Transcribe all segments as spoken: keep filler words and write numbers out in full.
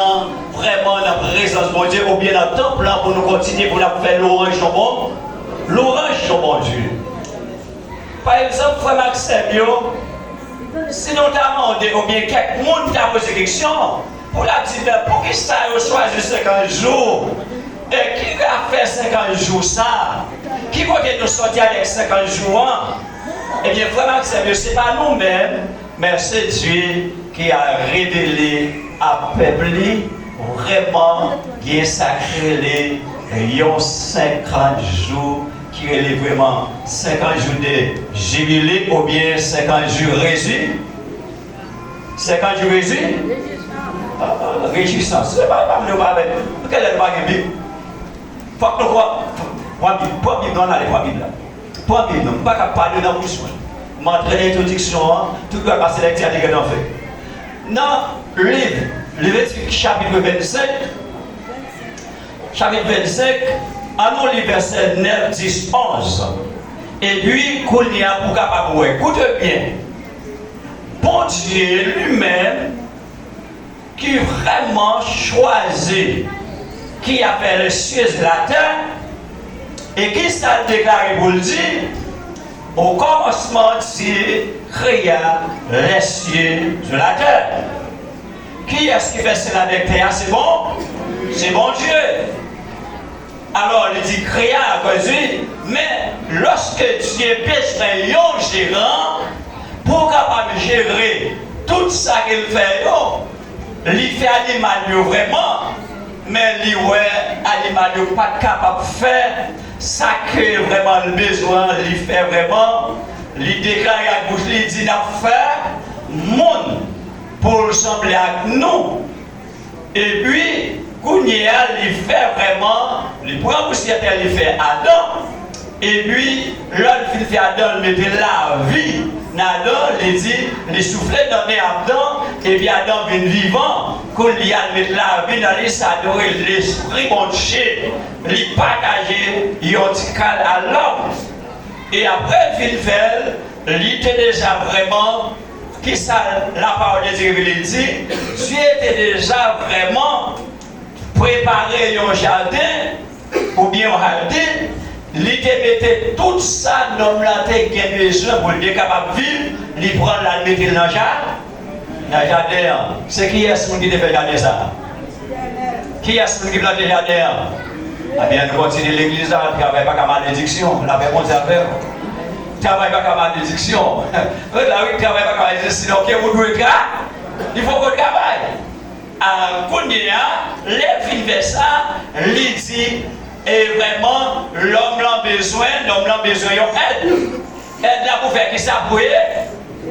vrèman nan prezans Bondye oubyen nan tanp lan pou nou kontinye pou n ap fè lwanj yon bon, lwanj yon Bondye. Pa egzanp, frè m ak sè m yo, si nou ta mande oubyen kèk moun ta poze keksyon pou l ap di, men poukisa yo chwazi senkant jou? E ki afè senkant jou sa? Ki kote nou sòti avèk senkant jou an? Ebyen, frè m ak sè m yo, se pa nou menm, men se Dye ki a revele a pèp li vrèman gen sa k rele yon senkant jou, ki rele vrèman senkant jou de jibile oubyen senkant jou rejwi. Senkant jou rejwi? Ah, rejwisans. Se pa, pa, nou pa avèk. Kèlè nou pa gen Bib? Fòk nou pran, pran Bib, pran Bib, nou ale, pran Bib la. Pran Bib, non, m pa ka pale nan bouch mwen. M antre nan entwodiksyon an, tout bagay pase lèkti a te gentan fèt. Nan liv Levitik chapit vennsenk, chapit vennsenk, ann nou li vèsè nèf, dis, onz. Epi, kounye a, pou w kapab wè, koute byen, Bondye li menm, ki vrèman chwazi, qui a fait les cieux et la terre, e ki sa l deklare pou l di, au commencement, Dieu créa les cieux et la terre. Kiyès ki fè syèl avèk tè a? Se bon, se Bondye. Alò, li di, créa, akoz li, men, lòske Dye bezwen yon jeran pou kapab jere tout sa ke l fè yo, li fè animal yo vrèman, men li wè animal yo pa t kapab fè sa ke vrèman l bezwen, li fè vrèman, li deklare ak bouch li, li di, n ap fè moun pou l sanble ak nou. Epi, kounye a, li fè vrèman, li pran pousyè tè, li fè Adan. Epi, lè l fin fè Adan, l mete lavi nan Adan, li di, li soufle nan nen Adan, epi Adan vin vivan. Kounye a, l met lavi nan li, sa nou rele lespri Bondye. Li pataje yon ti kal a lòm. E apre l fin fè l, li te deja vrèman, kisa la parole de Dieu vle di? Dye te deja vrèman prepare yon jaden oubyen yon jaden, li te mete tout sa nonm lan te gen bezwen pou l te kapab viv, li pran l al mete l nan ja-, nan jaden an. Se kiyès moun ki te fè jaden sa a? Kiyès moun ki plante jaden an? Ebyen, ann kontinye legliz la, travay pa ka malediksyon, lapè Bondye avè w. Travay pa ka malediksyon. Ret la, wi, travay pa ka malediksyon, sinon ke ou dwe tra-, il faut qu'on travaille. A, kounye a, lè l fin fè sa, li di, e vrèman, lòm lan bezwen, lòm lan bezwen yon èd. Èd la pou fè kisa? Pou e-,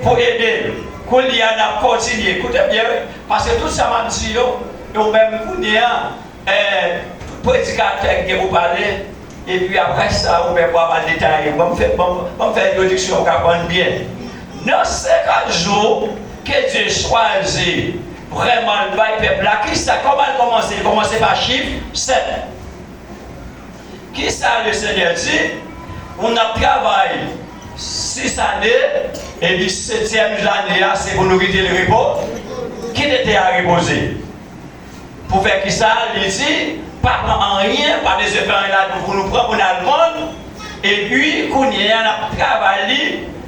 pou ede l. Kounye a, n ap kontinye. Koute byen, wi. Paske tout sa m ap di yo, yo menm kounye a, eh, tout predikatè ki gen pou pale, epi apre sa, ou menm w ap al detaye. Ban m fè, ban m, ban m fè entwodiksyon, ou ka konprann byen. Nan senkant jou ke Dye chwazi vrèman l bay pèp la, kisa, kòman l kòmanse? L kòmanse pa chif sèt. Kisa Lesenyè di? Moun ap travay sis ane, epi setyèm ane a, se pou nou kite l repo-, kite tè a repoze. Pou fè kisa? Li di, pa pran anyen, pa bezwen fè anyen ladan l pou nou pran, pou n al vann. Epi, kounye a, n ap travay li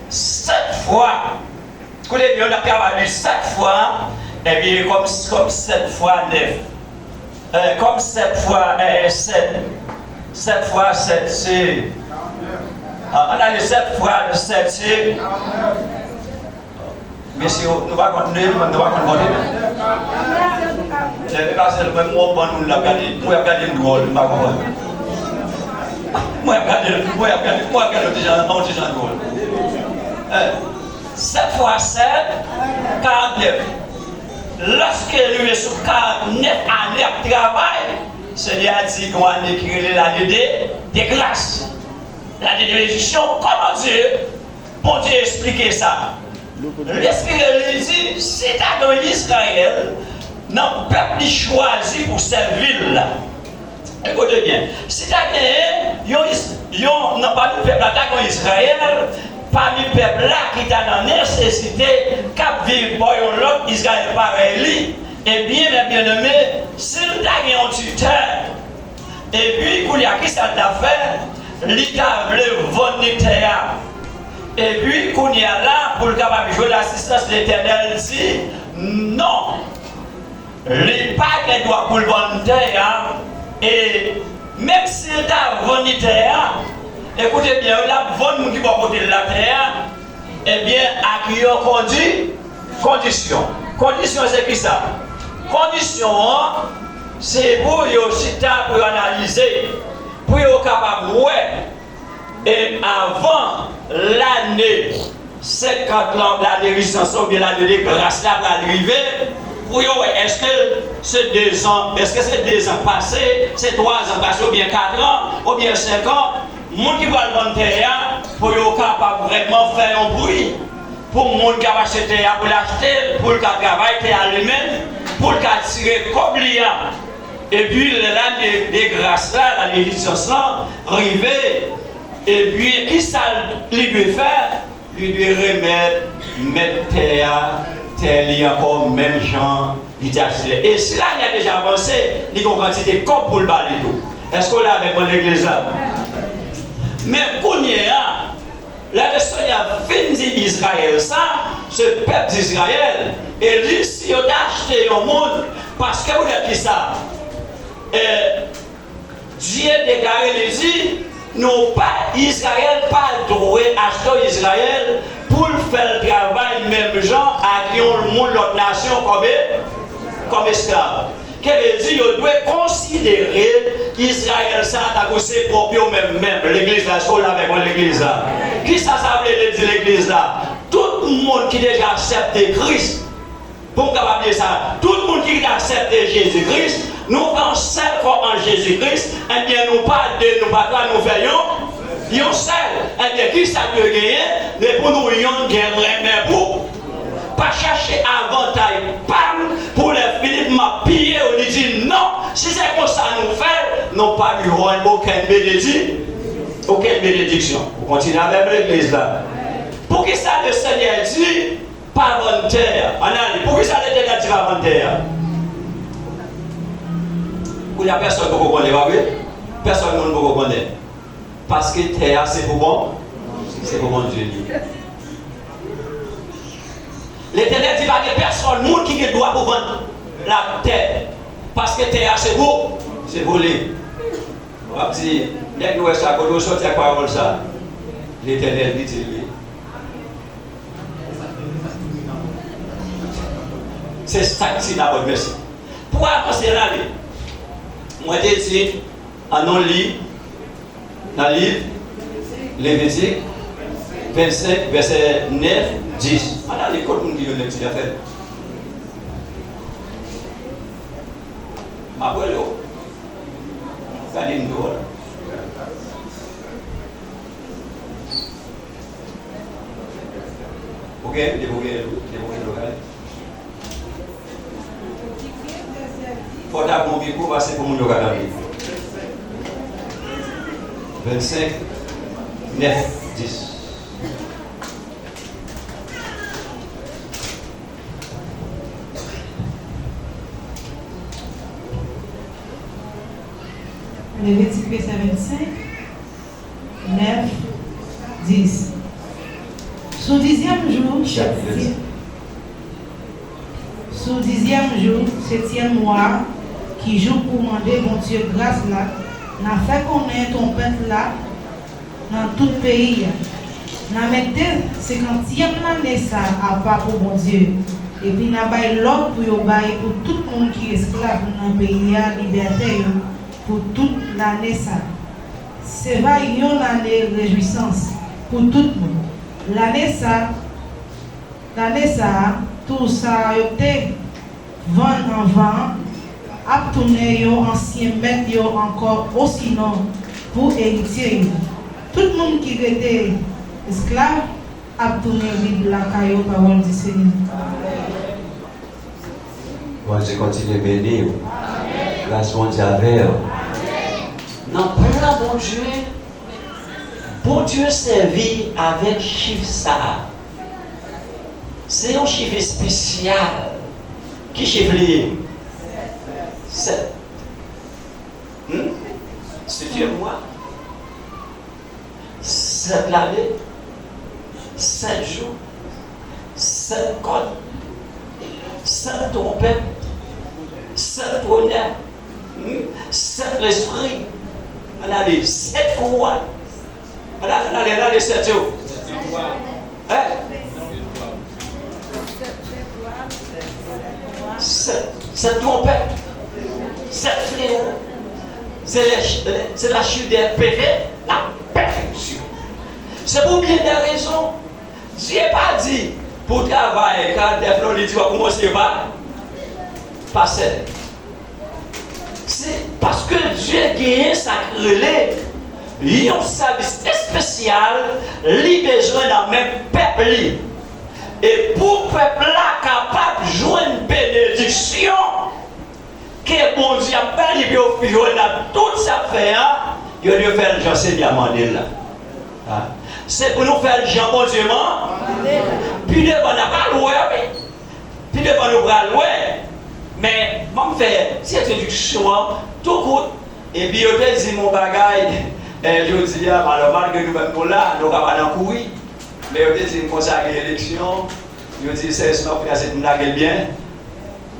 sèt fwa. Koute byen, n ap travay li sèt fwa, epi kòm, kòm sèt fwa nèf. Eh, kòm sèt fwa, eh, sèt. Sèt fwa sèt, se, ah, ann ale, sèt fwa sèt, se, mesye, nou pa konn, nou, nou pa konn konte, non. Lè m pase, mwen, m wè yon bann moun l ap gade, mwen ap gade m dwòl, m pa konprann. Mwen ap gade, mwen ap gade, mwen ap gade yon ti jan, yon ti jan dwòl. Eh, sèt fwa sèt, karantnèf. Lòske l rive sou karantnèf ane ap travay, Senyè a di gon ane ki rele lane de, de gras, lane de benediksyon. Kòman Dye, Bondye eksplike sa? L eksplike, li di, si ta gen Izrayèl nan pèp li chwazi pou sèvi l la, ekoute byen, si ta genyen yon Is-, yon, nan pami pèp la, ta gen yon Izrayèl pami pèp la ki ta nan nesesite, k ap viv bò yon lòt Izrayèl parèy li, Ebyen, mè byeneme, si l ta gen yon ti tè, epi kounye a, kisa l t ap fè? Li ta vle vann li tè a. Epi kounye a la, pou l kapab jwenn asistans Letènèl, di non. Li pa gen dwa pou l vann tè a. E menm si l ta vann li tè a, ekoute byen, l ap vann moun ki bò kote l la tè a, ebyen, ak yon kondi-, kondisyon. Kondisyon se kisa? Kondisyon an, se pou yo chita, pou yo analize, pou yo kapab wè, e avan lane senkant lan, lane rezistans lan, oubyen lane de gras la pral rive, pou yo wè èske se dezan, èske se dezan k pase, se twazan k pase, oubyen katran, oubyen senkan, moun ki pral vann tè a, pou yo kapab vrèman fè yon pri. Pou moun k ap achte tè a, pou l achte l, pou l ka travay tè a li menm, pou l ka tire kòb li a. Epi lè lane de gras la, lane rezistans lan, rive, epi kisa li dwe fè? Li dwe remèt mèt tè a tè li ankò menm jan li te achte l. E si lane a deja avanse, li gen yon kantite kòb pou l ba li tou. Èske w la avèk mwen, legliz la? Men kounye a, lè Lesenyè fin di Izrayèl sa, se pèp Izrayèl, e li, si yo te achte yon moun, paske poutèt kisa? E Dye deklare, li di, nou pa, Izrayèl pa dwe achte Izrayèl pou l fè l travay menm jan ak yon moun lòt nasyon kòm e-, kòm esklav. Ke vle di, yo dwe konsidere Izrayèl sa tankou se pwòp yo menm menm. Legliz la, èske w la avèk mwen, legliz la? Kisa sa vle di, legliz la? Tout moun ki deja aksepte Kris, pou m kapab di sa, tout moun ki aksepte Jezi Kris, nou fè yon sèl kò an Jezi Kris, ebyen, nou pa de, nou pa twa, nou fè yon, yon sèl. Ebyen, kisa nou genyen? Men pou nou yonn gen renmen pou Pa chache avantay pa m pou lè Filip m ap piye w, li di non. Si se konsa nou fè l, nou p ap jwenn okenn benedi-, okenn benediksyon. Ou kontinye avè m, legliz la. Poukisa Lesenyè di pa vann tè a? Ann ale. Poukisa Letènèl di pa vann tè a? Kounye a, pèsòn poko konnen, pa vre? Pèsòn moun poko konnen. Paske tè a se pou bon, se pou Bondye li ye. Letènèl di pa gen pèsòn moun ki gen dwa pou vann latè. Paske tè a se pou, se pou li. W ap di, nèg yo wè sa, kote w sòti ak pawòl sa? Letènèl ki di l li. Se sa k di Labòd, mèsi. Pou avanse l ale, mwen te di, ann nou li nan liv Levitik vennsenk, vèsè nèf, dis. Ann ale, kot moun ki jwenn lekti a fè l? M ap rele w. Gade m dwòl. Ou gen, depi w gen, depi w gen dwòl, gade. Fò w ta gen yon mikwo, paske pou moun yo ka tande. Vennsenk, nèf, dis. Levitik vèsè vennsenk, nèf, dis. Sou dizyèm jou, Sou dizyèm jou, setyèm mwa, ki jou pou mande Bondye gras la, n a fè konnen twonpèt la nan tout peyi a. N a mete senkantyèm lane sa a apa pou Bondye, epi n a bay lòd pou yo bay pou tout moun ki esklav nan peyi a libète yo pou tout lane sa a. Se va yon lane rejwisans pou tout moun. Lane sa, lane sa a, tou sa yo te vann anvan an ap tounen yon ansyen mèt yo ankò, osinon pou eritye yo. Tout moun ki rete esklav ap tounen rib lakay yo, pawòl di Senyè. Bondye kontinye beni w. Gras Bondye avè w. Nan plan Bondye, Bondye sèvi avèk chif sa a. Se yon chif espesyal. Ki chif li ye? Sèt. Hmm? Setyèm mwa. Sèt lane. Sèt jou. Sèt kòn. Sèt twonpèt. Sèt tonyè. Hmm? Sèt lespri. Ann ale. Sèt kouwòn. Ann ale, ann ale, ann ale sèt yo. Hein? Sèt, sèt twonpèt. Sèt flewo. C'est les, c'est la chute des pervers, la perversion. C'est pour bien des raisons. Dye pa di pou w travay karantnèf lè w li di w ap kòmanse pa, pa sèt. Se paske Dye genyen sa k rele yon sèvis espesyal li bezwen nan men pèp li. E pou pèp la kapab jwenn benediksyon ke Bondye ap bay li pou yo jwenn nan tout sa l ap fè a, yo dwe fè l jan Senyè a mande l la. A. Se pou nou fè l jan Bondye mande l. Pi devan n ap al wè, wi. Pi devan nou pral wè. Men, ban m fè ti entwodiksyon an tou kout. Epi yo te di m yon bagay, eh, jodi a, alò, malgre nou menm nou la, nou ka pa nan kouri. Men yo te di m konsa gen eleksyon. Yo di sèyezman, frè, se pou n lage l byen,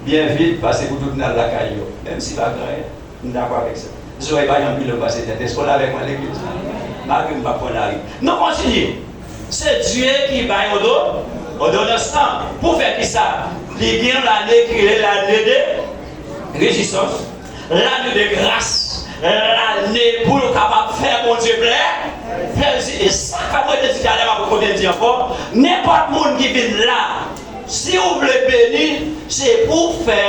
byen vit, pase pou tout moun al lakay yo. Menm si pa gen anyen, m dakò avèk sa. Zorèy pa janm pi long pase tèt. Èske w la avèk mwen legliz la? Malgre m p ap pran lari. Nou kontinye. Se Dye ki bay odo-, odonans lan. Pou fè kisa? Li gen yon lane ki rele lane de rejwisans, lane de gras, lane pou nou kapab fè Bondye plè, plezi. E sa k fè mwen te di talè, m ap kontinye di ankò, nenpòt moun ki vin la, si w vle beni, se pou w fè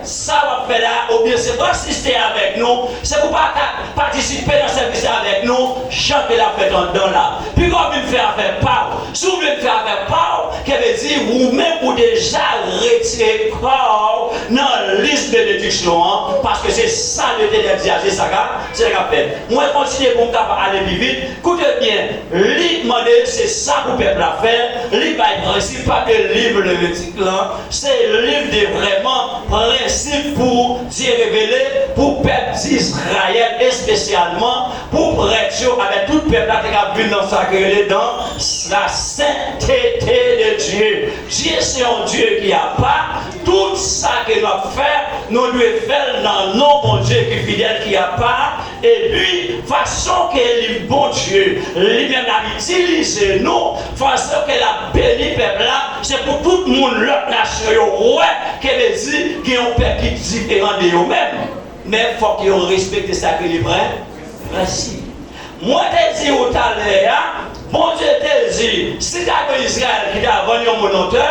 sa w ap fè la, oubyen se pou w asiste avèk nou, se pou w pa ka patisipe nan sèvis la avèk nou, jan ke l ap fèt anndan la. Piga w vin fè afè pa w. Si w vle fè afè pa w, ke vle di ou menm ou deja retire kò w nan lis benediksyon an, paske se sa Letènèl di a, se sa k ap, se sa k ap fèt. Mwen kontinye pou m kapab ale pi vit. Koute byen, li mande se sa pou pèp la fè, li bay prensip, paske liv Levitik lan, se liv de vrèman prensip pou Dye revele pou pèp Izrayèl, espesyalman pou prèt yo avèk tout pèp la te ka vin nan sa k rele dan la sentete de Dye. Dye se yon Dye ki apa. Tout sa ke n ap fè, nou dwe fè l nan non Bondye ki fidèl, ki apa. Epi, fason ke li, Bondye, li menm l ap itilize nou, fason ke l ap beni pèp la, se pou tout moun lòt nasyon yo wè ke vle di gen yon pèp ki diferan de yo menm. Men fòk yo respekte sa ke li pran, prensip. Mwen te di w talè a, Bondye te di, si ta gen Izrayèl ki ta vann yon moun yon tè,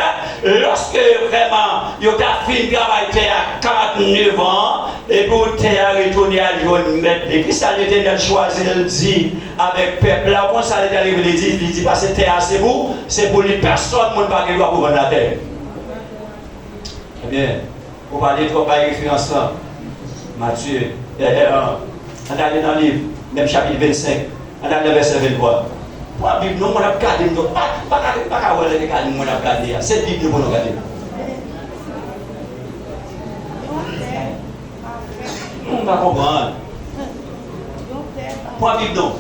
lòske yo vrèman, yo ta fin travay tè a karannèf an, epi tè a retounen al jwenn mèt li. Kisa Letènèl chwazi l di avèk pèp la? Ou konn sa Letènèl revele di? Li di, pase tè a se pou, se pou li, pèsonn moun pa gen dwa pou vann latè. Ebyen, ou pa de twòp bay referans lan. Matye, eh, eh, an, ann ale nan liv, menm chapit vennsenk, ann ale nan vèsè venntwa. Pran Bib nou, moun ap gade m, nou pa, pa ka, pa ka wè lè gade moun ap gade a. Se Bib nou pou nou gade. Nou pa konprann. Pran Bib nou.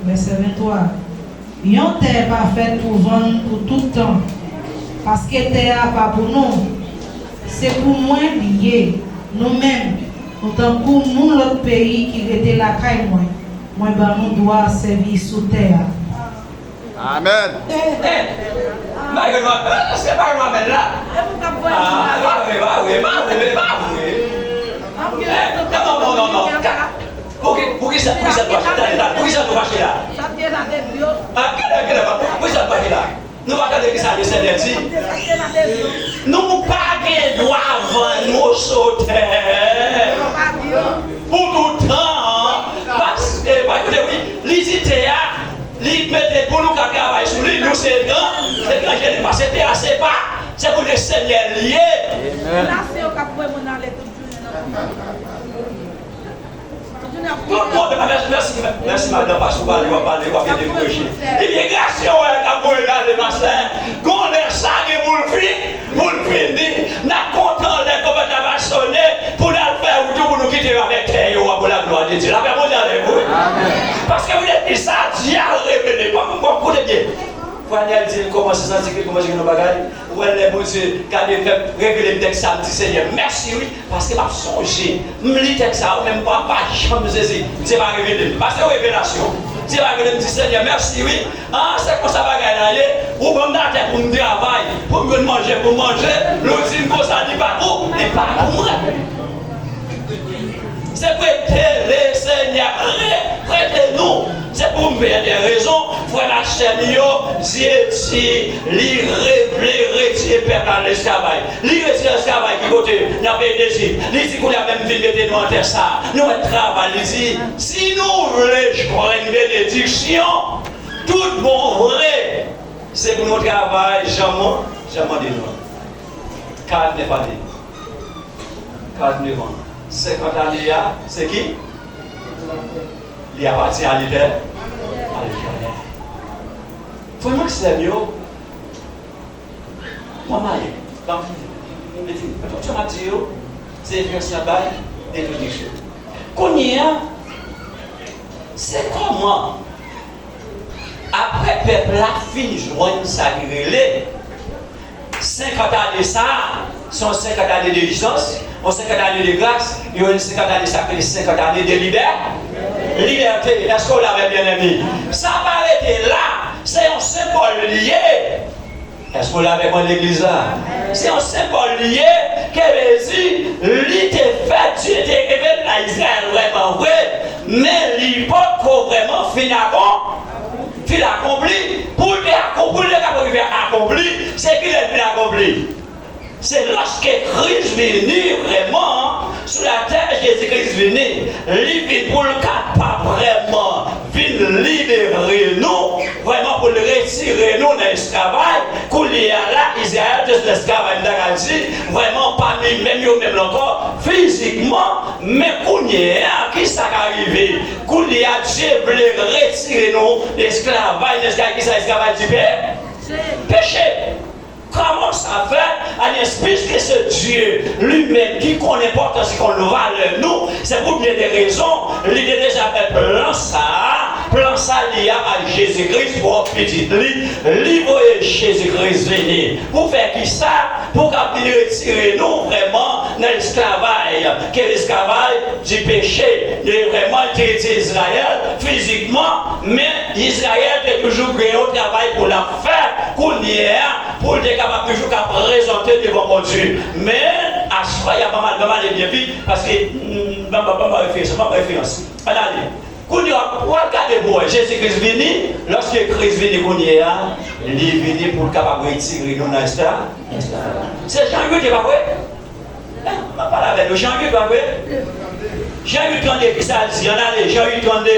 Vèsè venntwa. Yon tè pa fèt pou vann pou tout tan, paske tè a pa pou nou. Se pou mwen li ye. Nou menm, nou tankou moun lòt peyi ki rete lakay mwen. Mwen ban nou dwa sèvi sou tè a. Amèn. Eh, eh, malgre nou, eh, se pa yon amèn la. Ah, pa vre, pa vre, pa vre, pa vre. Eh, non, non, non, non, non. Ka-, pou ki, pou ki sa, pou ki sa nou fache la? Pou ki sa nou fache la? Ah, gade, gade, pou, pou ki sa nou fache la? Nou pa tande ki sa Lesenyè di? Nou pa gen dwa vann moso tè pou tout tan. Pas-, eh, pa koute, wi. Li di tè a, li mete pou nou ka travay sou li, nou se etran-, etranje li, paske tè a se pa, se pou Lesenyè li ye. Nasyon yo k ap voye moun ale tout jounen nan. Tout jounen Tout moun, mèsi, mèsi, mèsi, madan, paske w pale, w ap pale, w ap ede m preche. Imigrasyon, wè, k ap voye gade, pastè. Gon lè sa gen pou l fin, pou l fini. N ap kontan lè twonpèt la va sone, pou n al fè wout yo, pou nou kite yo avèk tè yo, pou la glwa de Dye. Lapè Bondye avèk ou, wi. Amèn. Paske m te di sa, Dye a revele. Bon, bon, koute byen. Frè Aniel di l kòmanse santi ke l kòmanse gen yon bagay. Ou wè lè Bondye gade fè m revele m tèks sa, m di, Senyè, mèsi wi, paske m ap sonje. M li tèks sa, men m pa, pa janm sezi. Dye pa revele m. Pa se revelasyon. Dye pa revele m, di, Senyè, mèsi wi. An, se konsa bagay la ye. Ou ban m latè pou m travay, pou m jwenn manje, pou m manje. Lè w di m konsa, li pa pou, li pa pou mwen. Se prete le Senyè, pre-, prete nou. Se pou m veye de rezon, frè m ak sè m yo, Dye di, li re-, vle retire pèp la nan esklavaj. Li retire esklavaj ki kote? Nan peyi Lejip. Li di, kounye a menm vin mete nou nan tè sa a. Nou mèt travay. Li di, si nou vle jwenn benediksyon, tout bon vre, se pou nou travay jan mwen, jan mwen mande nou an. Karannèf ane. Karannèf an. Senkant ane a, se ki? Li apatyen a Letè-, a Letènèl. Frè m ak sè m yo, mwen maye, ban m fini. Mete, tout sa m ap di yo, se enfliyans nan bay entwodiksyon. Kounye a, se kòman, apre pèp la fin jwenn sa ki rele senkant ane sa a, se yon senkant ane de lijans, yon senkant ane de gras, yon senkant ane sa k rele senkant ane de libè-, libète. Èske w la avè m, byeneme? Sa pa rete la, se yon senbòl li ye. Èske w la avèk mwen, legliz la? Se yon senbòl li ye, ke vle di, li te fèt, Dye te revele l a Izrayèl vrèman vre, men li poko vrèman fin akon-, fin akonpli. Pou l te akon-, pou l te kapab rive akonpli, se kilè l vin akonpli? Se lòske Kris vini vrèman sou latè, Jezi Kris vini, li vin pou l kapab vrèman vin libere nou, vrèman pou l retire nou nan esklavaj. Kounye a la, Izrayèl te sou esklavaj, m ta ka di, vrèman pami menm yo menm ankò, fizikman, men kounye a, kisa ka rive? Kounye a, Dye vle retire nou esklavaj, nan esklavaj, kisa esklavaj di pe-, peche. Comment ça fait? Alliance, puisque c'est Dieu lui-même qui connaît l'importance, qui connaît valè nou, se pou byen de rezon, li te deja fè plan sa a, plan sa li a ak Jezi Kris, pwòp pitit li, li voye Jezi Kris vini. Pou fè kisa? Pou k ap vin retire nou vrèman nan esklavaj, ke esklavaj di peche. E vrèman, li te retire Izrayèl fizikman, men Izrayèl te toujou gen yon travay pou l ap fè kounye a, pou l te kapab toujou ka prezante devan Bondye. Men, aswè, y ap ban m al, ban m ale byen vit, paske, mm, ban m, ban m referans, ban m referans. Ann ale. Kounye a, w ap gade pou wè, Jezi Kris vini, lòske Kris vini kounye a, li vini pou l kapab retire nou nan esklav-, esklavaj. Se Jan uit, e pa vre? M ap pale avè nou. Jan uit, pa vre? Jan uit, tande kisa l di. Ann ale, Jan uit, tande.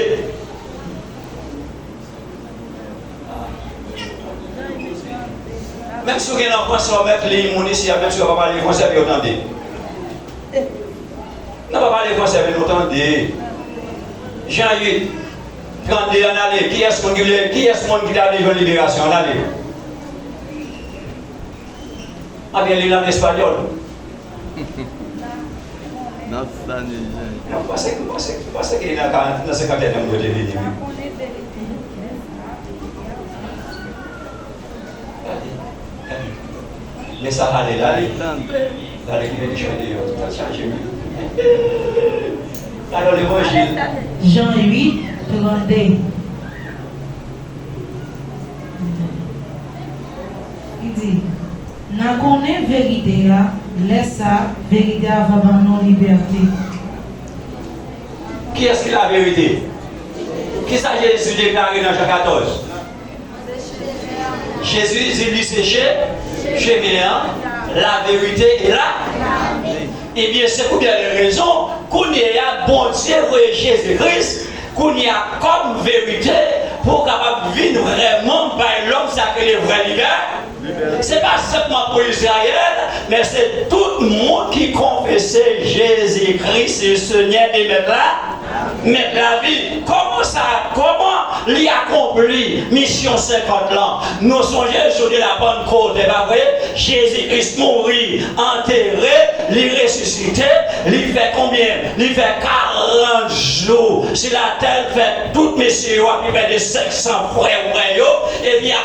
Menm si w gen lang fransè, w mèt li, moun isi a, menm si yo pa pale fransè, yo tande. Nou pa pale fransè, men nou tande. Jan uit, trannde, ann ale. Kiyès moun ki vle, kiyès moun ki ta vle jwenn liberasyon? Ann ale. Ebyen, li lang espanyòl. Nan sa ni jan. Non, m panse, m panse, m panse ke nan karant, nan senkantèn an, mwen te vini, wi. Gade, gade. Men sa ale la, li. Gade ki benediksyon deyò. Sa chanje, wi. Gade levanjil. Jan uit, trannde. Li di, n a konnen verite a, lè sa a, verite a va ban nou libète. Kiyès ki laverite? Kisa Jezi deklare nan Jan katòz? Jezi di li se che-, chemen an, laverite e la. Ebyen, se pou byen de rezon, kounye a, Bondye voye Jezi Kris, kounye a, kòm verite, pou kapab vin vrèman bay lòm sa k rele vrè libè-, Se pa senpman pou Izrayèl, men se tout moun ki konfese Jezi Kris se Senyè e Mèt la. Mèt lavi. Kòman sa, kòman li akonpli misyon senkant lan? Nou sonje jou de la Pannkot, e pa vre? Jezi Kris mouri, antere, li resisite, li fè konbyen? Li fè karant jou sou latè, l fè tout mesye yo, apeprè de senk san frè, frè yo, epi